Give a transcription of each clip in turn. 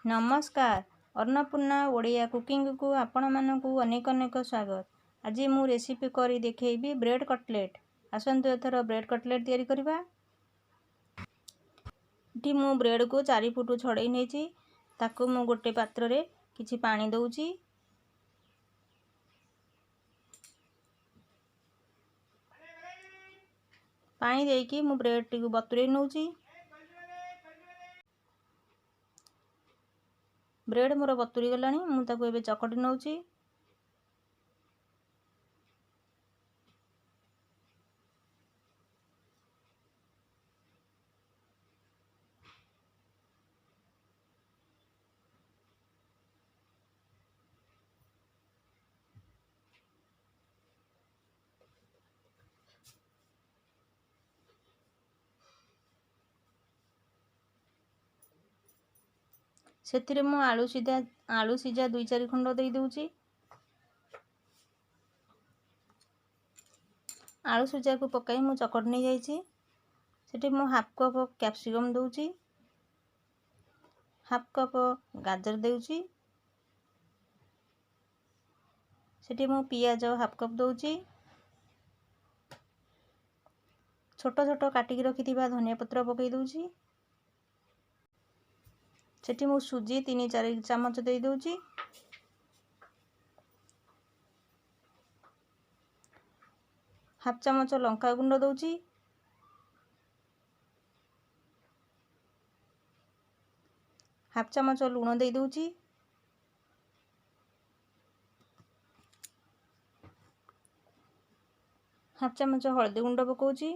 ନମସ୍କାର, ଅନ୍ନପୂର୍ଣ୍ଣା ଓଡ଼ିଆ କୁକିଂକୁ ଆପଣମାନଙ୍କୁ ଅନେକ ଅନେକ ସ୍ୱାଗତ। ଆଜି ମୁଁ ରେସିପି କରି ଦେଖେଇବି ବ୍ରେଡ଼୍ କଟଲେଟ୍। ଆସନ୍ତୁ ଏଥର ବ୍ରେଡ଼୍ କଟଲେଟ୍ ତିଆରି କରିବା। ଏଠି ମୁଁ ବ୍ରେଡ଼କୁ 4 ଫୁଟ ଛଡ଼େଇ ନେଇଛି। ତାକୁ ମୁଁ ଗୋଟେ ପାତ୍ରରେ କିଛି ପାଣି ଦେଉଛି। ପାଣି ଦେଇକି ମୁଁ ବ୍ରେଡ଼ଟିକୁ ବତୁରେଇ ନେଉଛି। ବ୍ରେଡ଼୍ ମୋର ବତୁରି ଗଲାଣି, ମୁଁ ତାକୁ ଏବେ ଚକଟି ନେଉଛି। ସେଥିରେ ମୁଁ ଆଳୁ ସିଝା 2-4 ଖଣ୍ଡ ଦେଇଦେଉଛି। ଆଳୁ ସିଝାକୁ ପକାଇ ମୁଁ ଚକଟି ନେଇଯାଇଛି। ସେଠି ମୁଁ ହାଫ୍ କପ୍ କ୍ୟାପ୍ସିକମ୍ ଦେଉଛି, ହାଫ୍ କପ୍ ଗାଜର ଦେଉଛି। ସେଠି ମୁଁ ପିଆଜ ହାଫ୍ କପ୍ ଦେଉଛି। ଛୋଟ ଛୋଟ କାଟିକି ରଖିଥିବା ଧନିଆ ପତ୍ର ପକାଇ ଦେଉଛି। ସେଠି ମୁଁ ସୁଜି 3-4 ଚାମଚ ଦେଇଦେଉଛି। ହାଫ୍ ଚାମଚ ଲଙ୍କା ଗୁଣ୍ଡ ଦେଉଛି। ହାଫ୍ ଚାମଚ ଲୁଣ ଦେଇଦେଉଛି। ହାଫ୍ ଚାମଚ ହଳଦୀ ଗୁଣ୍ଡ ପକାଉଛି।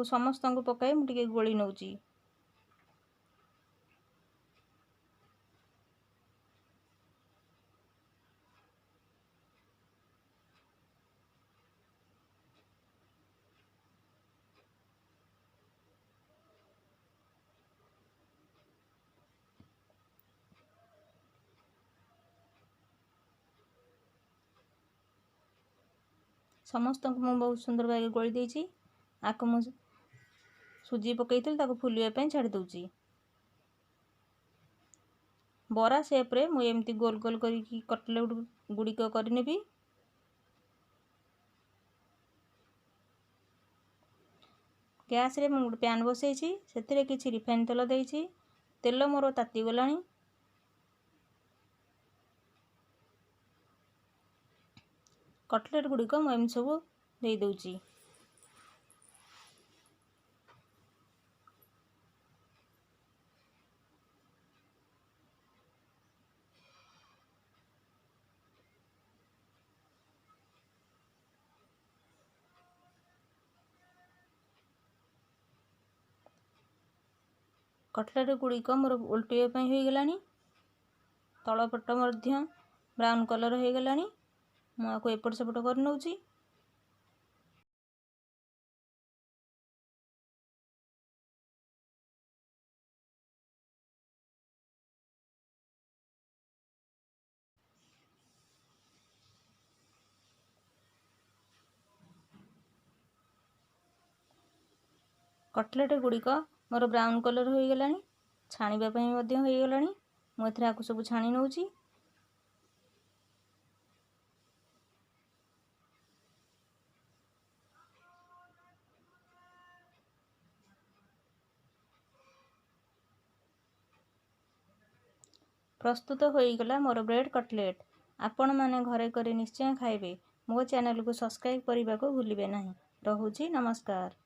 ସମସ୍ତଙ୍କୁ ପକାଇ ମୁଁ ଟିକେ ଗୋଳି ନେଉଛି। ସମସ୍ତଙ୍କୁ ମୁଁ ବହୁତ ସୁନ୍ଦର ଭାବେ ଗୋଳି ଦେଇଛି। ଆକୁ ମୁଁ ସୁଜି ପକାଇଥିଲି, ତାକୁ ଫୁଲିବା ପାଇଁ ଛାଡ଼ି ଦେଉଛି। ବରା ସେପ୍ରେ ମୁଁ ଏମିତି ଗୋଲ ଗୋଲ କରିକି କଟଲେଟ୍ ଗୁଡ଼ିକ କରିନେବି। ଗ୍ୟାସ୍ରେ ମୁଁ ଗୋଟେ ପ୍ୟାନ୍ ବସାଇଛି, ସେଥିରେ କିଛି ରିଫାଇନ୍ ତେଲ ଦେଇଛି। ତେଲ ମୋର ତାତିଗଲାଣି। କଟଲେଟ୍ ଗୁଡ଼ିକ ମୁଁ ଏମିତି ସବୁ ଦେଇଦେଉଛି। କଟଲେଟ୍ ଗୁଡ଼ିକ ମୋର ଓଲଟିବା ପାଇଁ ହୋଇଗଲାଣି। ତଳ ପଟ ମଧ୍ୟ ବ୍ରାଉନ୍ କଲର୍ ହୋଇଗଲାଣି। ମୁଁ ଆକୁ ଏପଟ ସେପଟ କରିନେଉଛି। କଟଲେଟ୍ ଗୁଡ଼ିକ ମୋର ବ୍ରାଉନ୍ କଲର୍ ହୋଇଗଲାଣି, ଛାଣିବା ପାଇଁ ମଧ୍ୟ ହୋଇଗଲାଣି। ମୁଁ ଏଥିରେ ଆକୁ ସବୁ ଛାଣି ନେଉଛି। ପ୍ରସ୍ତୁତ ହୋଇଗଲା ମୋର ବ୍ରେଡ଼୍ କଟଲେଟ୍। ଆପଣମାନେ ଘରେ କରି ନିଶ୍ଚୟ ଖାଇବେ। ମୋ ଚ୍ୟାନେଲକୁ ସବସ୍କ୍ରାଇବ୍ କରିବାକୁ ଭୁଲିବେ ନାହିଁ। ରହୁଛି, ନମସ୍କାର।